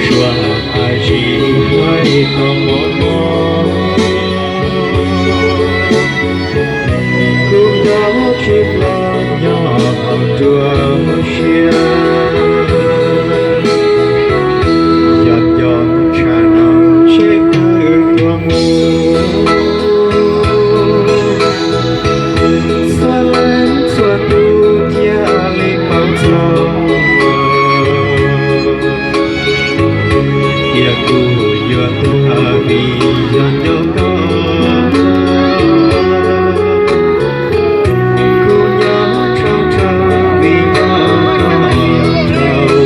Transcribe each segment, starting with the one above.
Suav a zis hlais no mos mos, kuv nyob tsis los nyob hauv nruab siab, yog cov tshav no tsheb tawg tuaj mus, txhua leej txhua tus thiaj li paub txog. Tias kuv yuav tuag vim yog nco koj, kuv nyob tsaug tsaug vim nco koj thaum.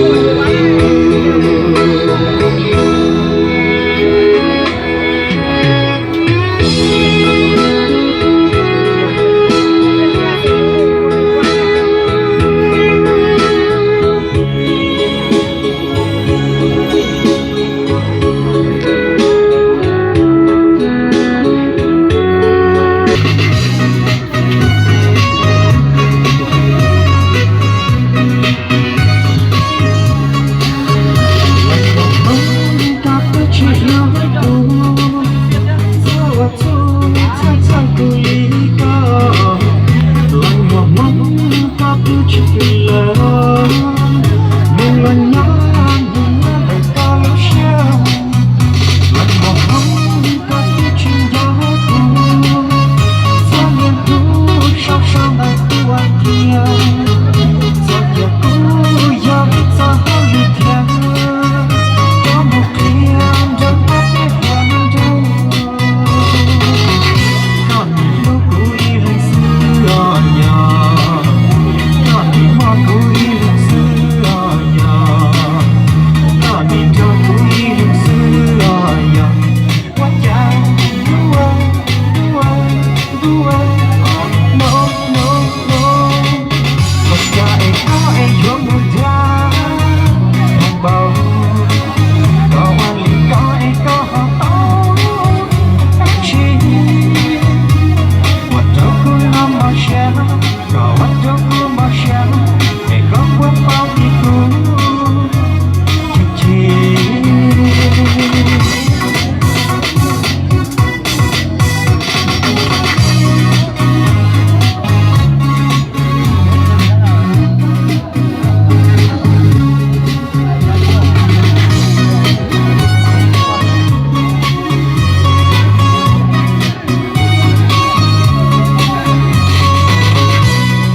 Koj nim hlub kuv ib leeg xwb os yog, koj nim muaj kuv ib leeg xwb os yog, koj nim nrog kuv ib leeg xwb os yog. Ua cas ntuj, ntuj, ntuj, no, no, no, ua cas es koj es yuav mus dag hauv npaum, koj ua li koj es koj ho tau dab tsi? Ua rau kuv no npau siab, koj ua rau kuv npau siab, es koj puas paub tias kuv chim chim?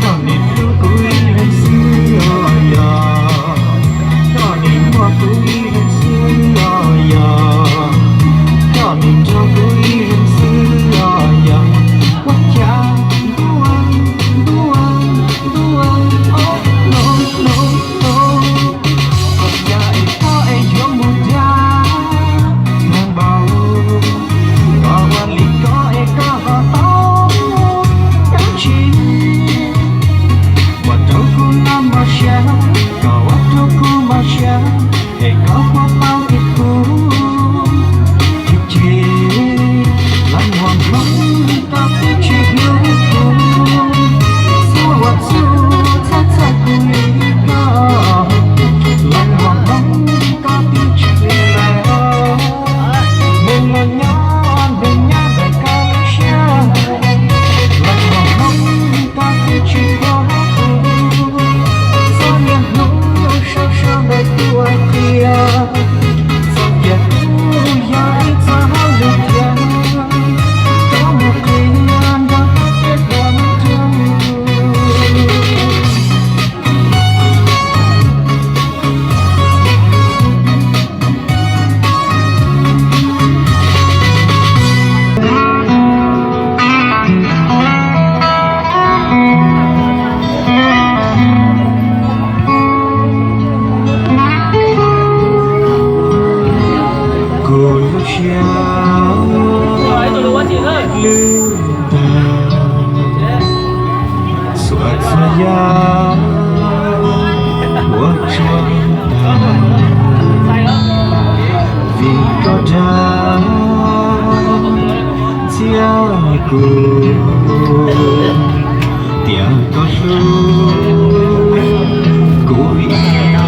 Koj nim hlub kuv ib leeg xwb os yog, koj nim muaj kuv ib leeg xwb os yog, koj nim nrog kuv ib leeg xwb os yog. Ua cas ntuj, ntuj, ntuj, no, no, no, ua cas es koj es yuav mus dag hauv npaum, koj ua li koj es koj ho tau dab tsi? Ua rau kuv no npau siab, koj ua rau kuv npau siab, es koj puas paub tias kuv chim chim? Lawv muaj hmoo koj twb tsis hlub kuv, txhua ua txhua txhaj txhawj kuv li koj. Lawv muaj hmoo koj twb tsis hlub lawm, neeg los nyob neeg nyob ntawm koj lub siab. Lawv muaj hmoo koj twb tsis nco kuv, txoj niag hnub sawv sawv ntawd tuaj qhia, txoj cia kuv yog ib txoj hauj lwm thiab, rov mus qhia nrog koj tej hluas nraug. Kuv lub siab lwj tag, txhua txhua yam puas tsuaj tag, vim koj dag ntxias kuv, tias koj hlub kuv ib leeg.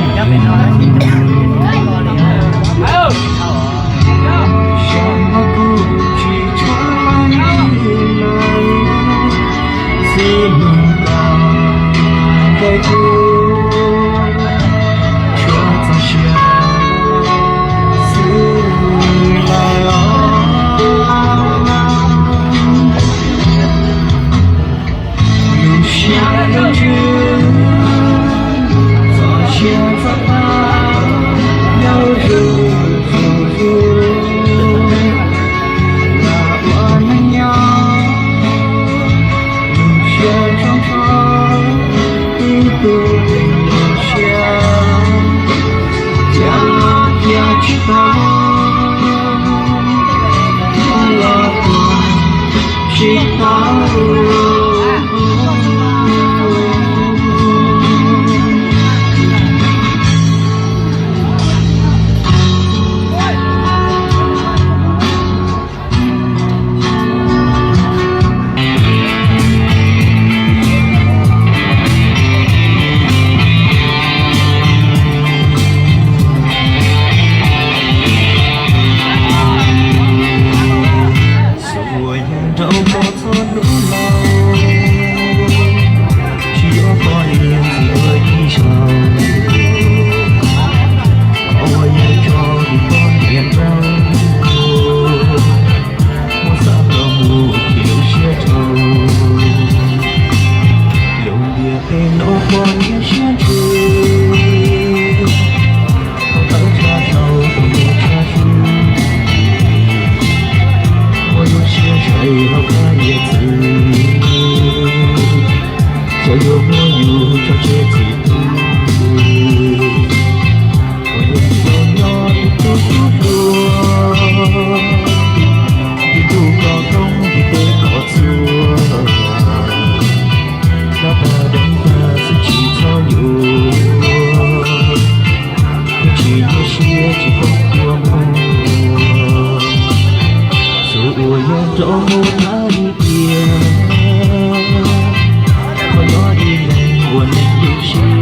Seb